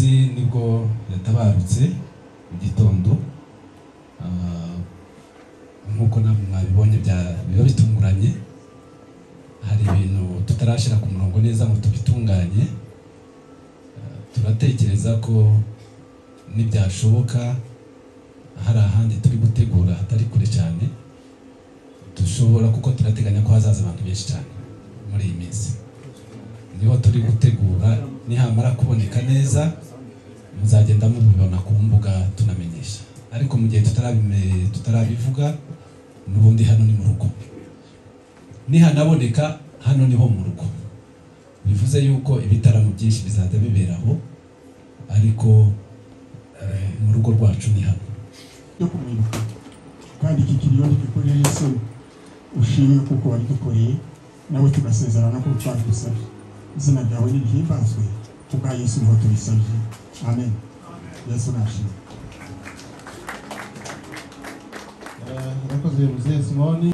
Munsi nibwo yatabarutse mu gitondo, nk'uko namwe mwabibonye biba bitunguranye. Hari ibintu tutarashyira ku murongo neza ngo tubitunganye. Turatekereza ko nibyashoboka hari ahandi turi gutegura hatari kure cyane dushobora, kuko turateganya ko hazaza abantu benshi cyane muri iyi minsi. Niho turi gutegura, nihamara kuboneka neza muzagenda mubibona ku mbuga tunamenyesha, ariko mu gihe tutarabivuga n'ubundi hano ni mu rugo, nihanaboneka hano niho mu rugo, bivuze yuko ibitaramo byinshi bizajya biberaho, ariko mu rugo rwacu ni hano. Yo kumwibuka kandi iki kiriyo ntigikoreye Yesu ushimwe kuko wabidukoreye, nawe tugasezerana ko twabigusabye. Izina ryawe nirihimbazwe kubwa Yesu niho tubisabye, amen. Yesu nashimwe. Murakoze Muzehe Simoni.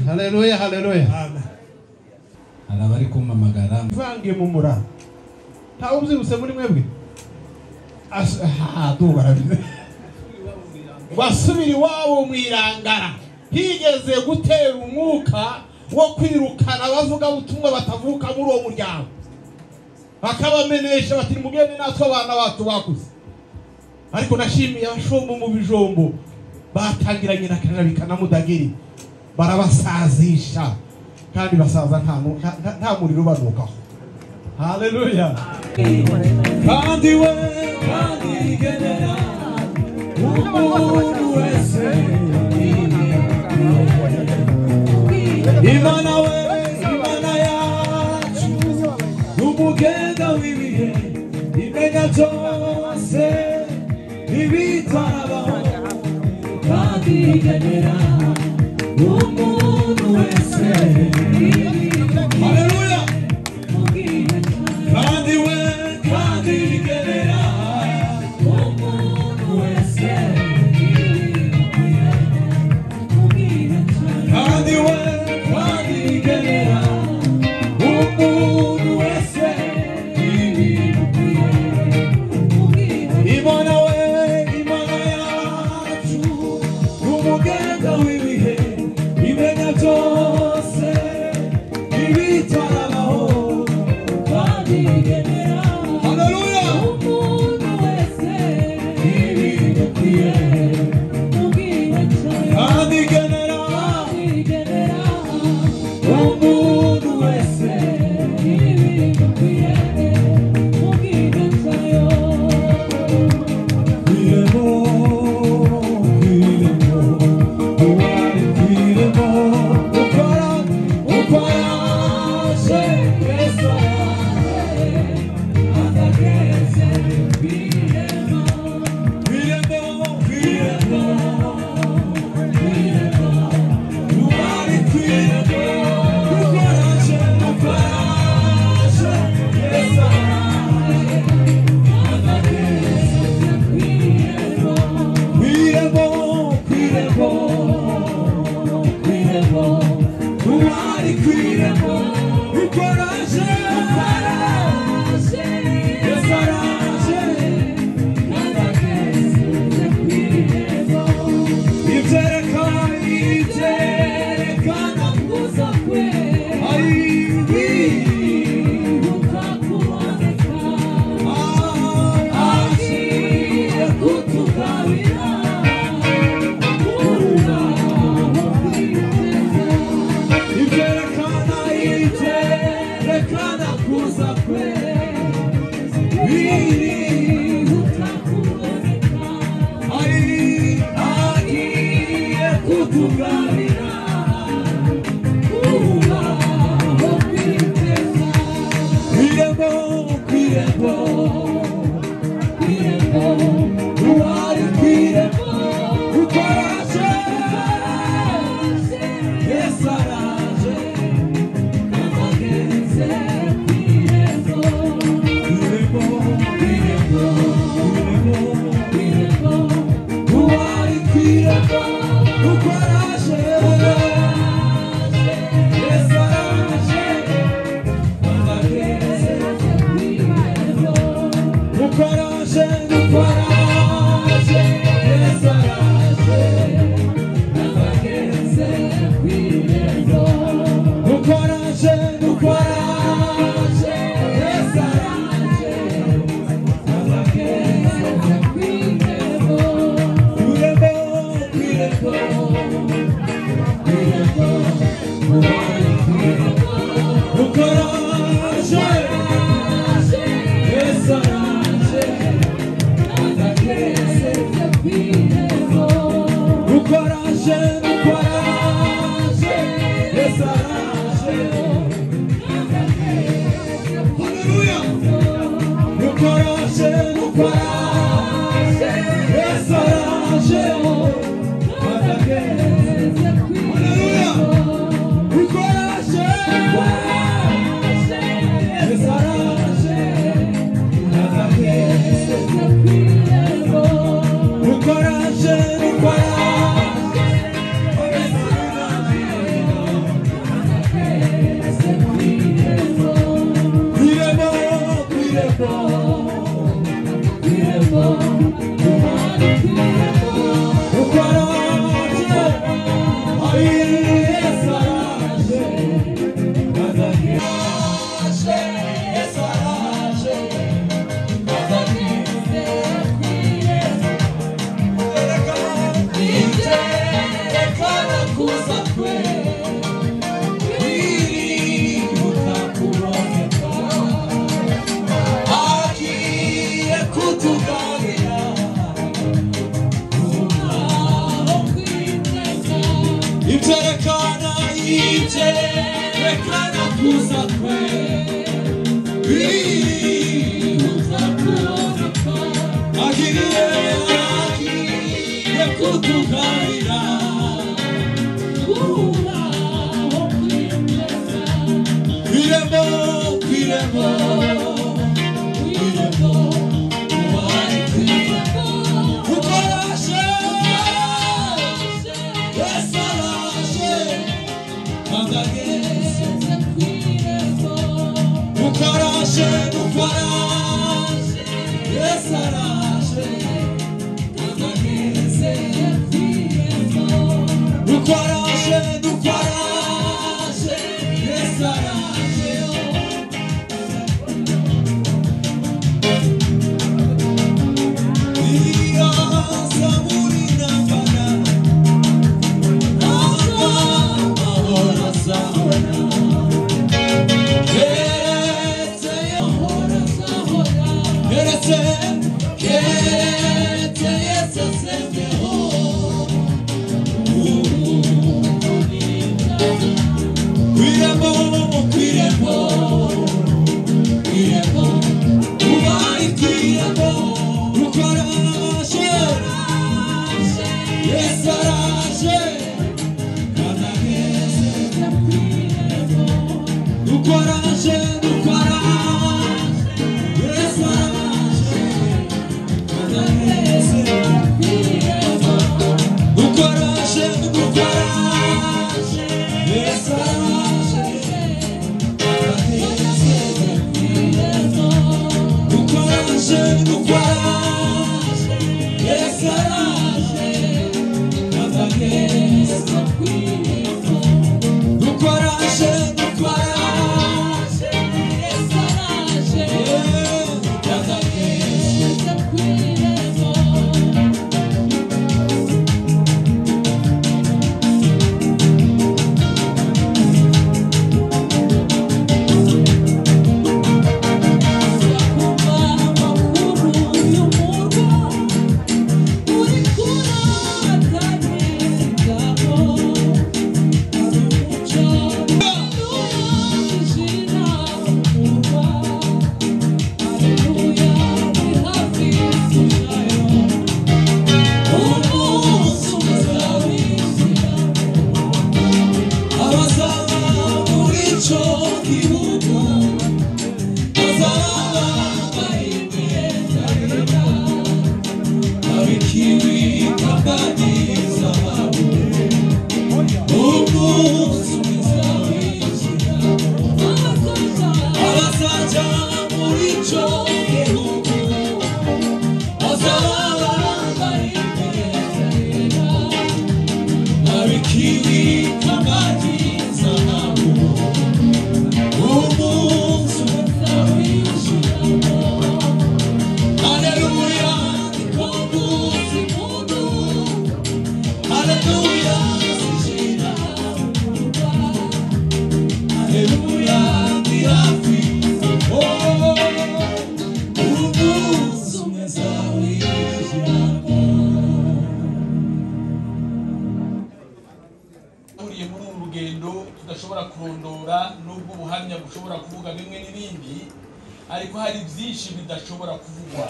Haleluya, haleluya. Hari abari kumpamagara mvange mu mura, ntawe ubyibutse muri mwebwe basubira iwabo mu irangara. Higeze gutera umwuka wo kwirukana abavugabutumwa batavuka muri uwo muryango, bakabamenesha bati mugende natwe abana bacu bakuze. Ariko nashimiye abashombo mu bijombo batangiranye na Karabika na Mudagiri, barabasazisha kandi basaza nta muriro banukaho. Haleluya. Kandi we kandi genera umuntu wese, Imana we Imana yacu umugenga w'ibihe, imenya byose ibitarabaho, kandi genera umuntu wese. Haleluya. Kandi we kandi genera umuntu wese, kandi we kandi genera umuntu wese. Imana we Imana yacu umugenga w'ibihe, imenya byose ibitarabaho, kandi genera kurondora nubwo ubuhamya bushobora kuvuga bimwe n'ibindi, ariko hari byinshi bidashobora kuvugwa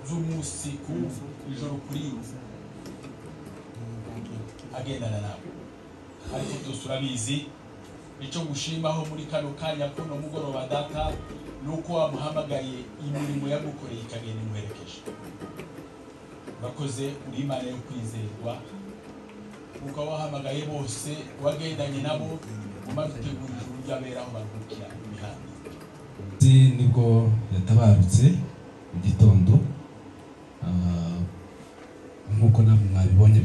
z'umunsi ku ijoro kuri agendana nawe. Ariko byose urabizi. Icyo gushimaho muri kano kanya kuno mugoroba data nuko wamuhamagaye imirimo yagukoreye ikagenda imuherekeje. Urakoze, uri Imana yo kwizerwa, kuko wahamagaye bose wagendanye nabo umaze utegura ijuru ry'abera aho baruhukira imihanda. Nibwo yatabarutse mu gitondo, nk'uko namwe mwabibonye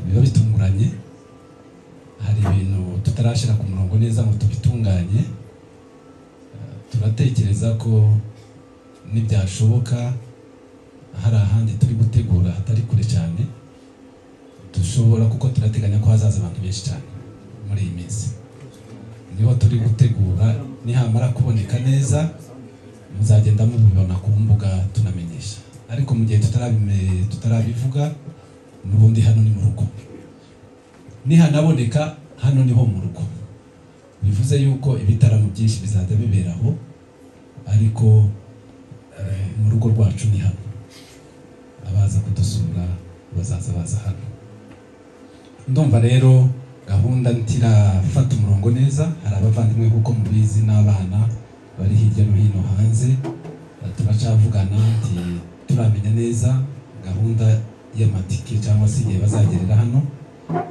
biba bitunguranye. Hari ibintu tutarashyira ku murongo neza ngo tubitunganye. Turatekereza ko nibyashoboka hari ahandi turi gutegura hatari kure cyane dushobora, kuko turateganya ko hazaza abantu benshi cyane muri iyi minsi. Niho turi gutegura, nihamara kuboneka neza muzagenda mubibona ku mbuga tunamenyesha. Ariko mu gihe tutarabivuga n'ubundi hano ni mu rugo, nihanaboneka hano niho mu rugo, bivuze yuko ibitaramo byinshi bizajya biberaho, ariko mu rugo rwacu ni hano. Abaza kudusura bazaza baza hano. Ndumva rero gahunda ntirafata umurongo neza. Hari abavandimwe kuko mubizi n'abana bari hirya no hino hanze, turacavugana nti turamenya neza gahunda y'amatike cyangwa se igihe bazagerera hano,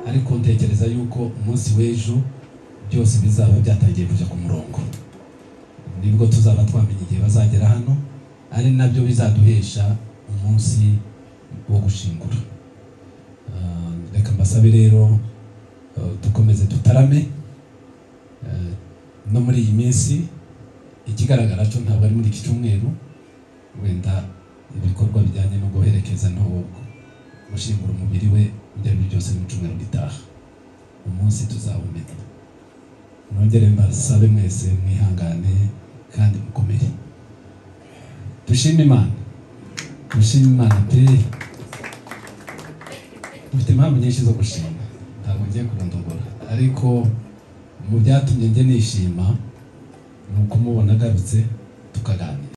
ariko ntekereza yuko umunsi w'ejo byose bizaba byatangiye kujya ku murongo, nibwo tuzaba twamenye igihe bazagera hano, ari nabyo bizaduhesha umunsi wo gushingura. Reka mbasabe rero dukomeze dutarame no muri iyi minsi. Ikigaragara cyo ntabwo ari muri iki cyumweru, wenda ibikorwa bijyanye no guherekeza no gushingura umubiri we ibyo ari byo byose mu cyumweru gitaha, umunsi tuzawumenya. Nongere mbasabe mwese mwihangane kandi mukomere. Dushime Imana, dushime Imana pe. Dufite impamvu nyinshi zo gushima, ntabwo ngiye kurondogora, ariko mu byatumye njye nishima ni ukumubona agarutse tukaganira.